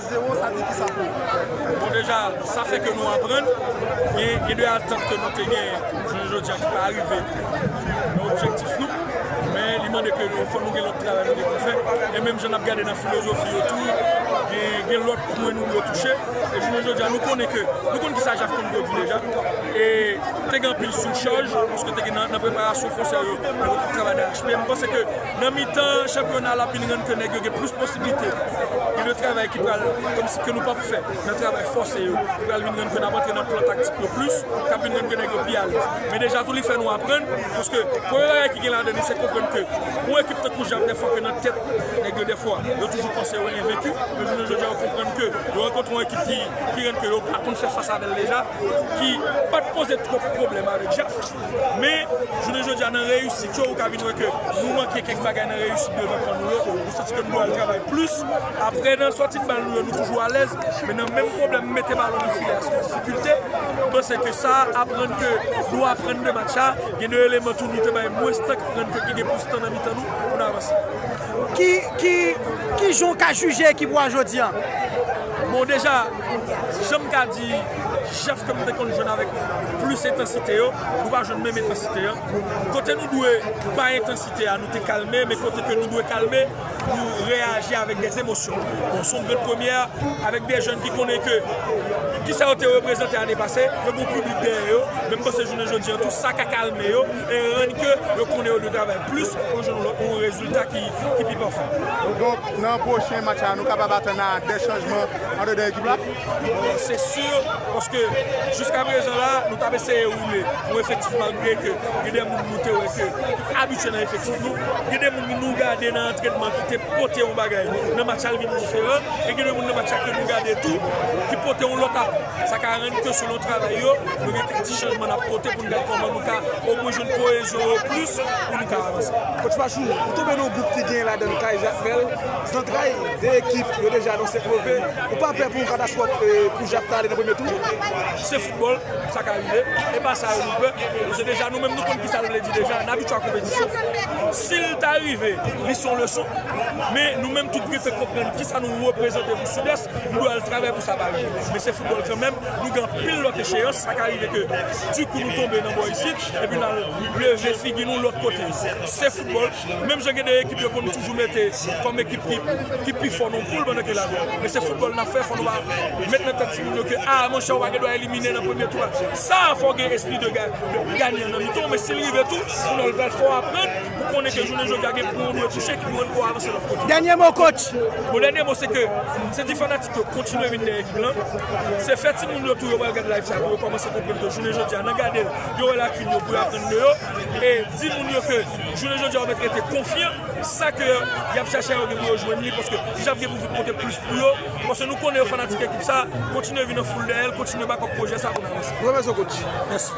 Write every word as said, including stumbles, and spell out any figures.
Zewo, sa di ki sa pou ou? Bon, deja, sa fè ke nou aprann. Gen, gen de atant ke nou te gen jounen jodi a ki pa rive nan objektif nou. Men li mande ke nou, fò nou gen lòt travay nou gen pou fè. E menm jan n ap gade nan filozofi yo tou, gen, gen lòt pwen nou dwe touche. E jounen jodi a, nou konnen ke, nou konn ki sa Jaf konn pwodui deja. E te gen anpil souchaj, paske te gen nan, nan preparasyon fwonsè yo, nan retouk travay de H P. M panse ke nan mitan chanpyona, l ap vin rann ke nèg yo gen plis posiblite. Gen de travay ki pral, kòmsi ke nou p ap fè nan travay fòse yo, ki pral vin rann ke n ap antre nan plan taktik yo plis, k ap vin rann ke nèg yo pi alèz. Men deja tou, li fè nou aprann, paske premye bagay ki gen ladan li, se konprann ke yon ekip tankou Jaf, dèfwa ke nan tèt nèg yo, dèfwa, yo toujou panse yo envenki, men jounen jodi a, yo konprann ke yo rankontre yon ekip ki, ki rann ke yo pa konn fè fas avè l deja, ki pa t poze twòp pwoblèm avèk Jaf. Men, jounen jodi a, nan reyisit yo, ou ka vin wè ke nou manke kèk bagay nan reyisit devan kan nou yo. Nou santi ke nou dwe al travay plis. Apre, nan sòti de bal nou yo, nou toujou alèz. Men nan menm pwoblèm mete balon nan filè a, se yon difikilte. M panse ke sa aprann ke nou aprann de match la. Gen de eleman tou nou te bay mwens tan, k ap rann ke gen plis tan nan mitan nou pou n avanse. Ki, ki, ki jan w ka jije ekip ou a jodi a? Bon, deja, jan m ka di, Jaf ke m te konn jwenn avèk plis entansite yo, nou pa jwenn menm entansite an. Kote nou dwe bay entansite a, nou te kalme, men kote ke nou dwe kalme, nou reyaji avèk dè emosyon. Bon, se yon grenn premyè, avèk dè jèn ki konnen ke kisa yo te reprezante ane pase, yo gen yon piblik dèyè yo, men m panse jounen jodi a tou, sa ka kalme yo, e rann ke yo konnen yo dwe travay plis pou jwenn yon lòt, yon rezilta ki, ki pi pafè. Donk, nan pwochen match la, nou kapab atann a dè chanjman andedan ekip la? Bon, se si, paske jiska prezan la, nou t ap eseye woule yon efektif malgre ke gen de moun nou te wè ke abitye nan efektif nou. Gen de moun nou gade nan antrènman ki te pote yon bagay nan match la, li vin diferan. E gen de moun nan match la ke nou gade tou ki pote yon lòt apwòch. Sa ka rann ke selon travay yo, nou gen kèk ti chanjman n ap pote pou n gade kòman nou ka omwen jwenn koyezyon yo plis pou nou ka avanse. Kòch Pachou, ou tonbe nan yon gwoup ki gen ladan l Kay Jakmèl, Zantray, de ekip yo deja anonse k move. Ou pa pè pou yon katastwòf, eh, pou Jaf ta ale nan premye tou? Se foutbòl, sa ka rive. E pa sa yo nou pè. Paske deja nou menm nou konn kisa l vle di deja, n abitye a konpetisyon. Si l ta rive, li se yon leson. Men nou menm tout dwe fè konprann kisa nou reprezante pou Sidès, nou dwe al travay pou sa pa rive. Men se foutbòl kanmenm, nou gen anpil lòt echeyans, sa ka rive ke dikou nou tonbe nan bò isit, epi n al leve figi nou lòt kote. Se foutbòl, menm jan gen de ekip yo konn toujou mete kòm ekip ki, ki pi fò nan poul pandan ke la. Men se foutbòl n ap fè, fò nou pa met nan tèt timoun yo ke, a, monchè, ou pa gen dwa elimine nan premye tou a. Sa, fò gen espri de ga-, de ganyan nan mitan w, men si l rive tou, kounye a l pral fè w aprann, pou konnen ke jounen jodi a gen pwen w dwe touche ki pou rann ke w avanse lòt kote. Dènye mo, coach. Bon, dènye mo, se ke se di fanatik yo kontinye vin dèyè ekip lan. Se fè timoun yo tou yo pral gade live sa pou yo kòmanse konprann ke jounen jodi a, nan gade l, yo wè lakin yo pou yo aprann de yo. E di moun yo ke jounen jodi a, yo mèt rete konfyan. Sa ke y ap chèche a, yo gen pou yo jwenn li, paske Jaf gen pou vin pote plis pou yo. Paske nou konnen yo fanatik ekip sa, kontinye vin an foul dèyè l, kontinye bakòp pwojè sa pou n avanse. Mwen renmen sa, coach. Mèsi.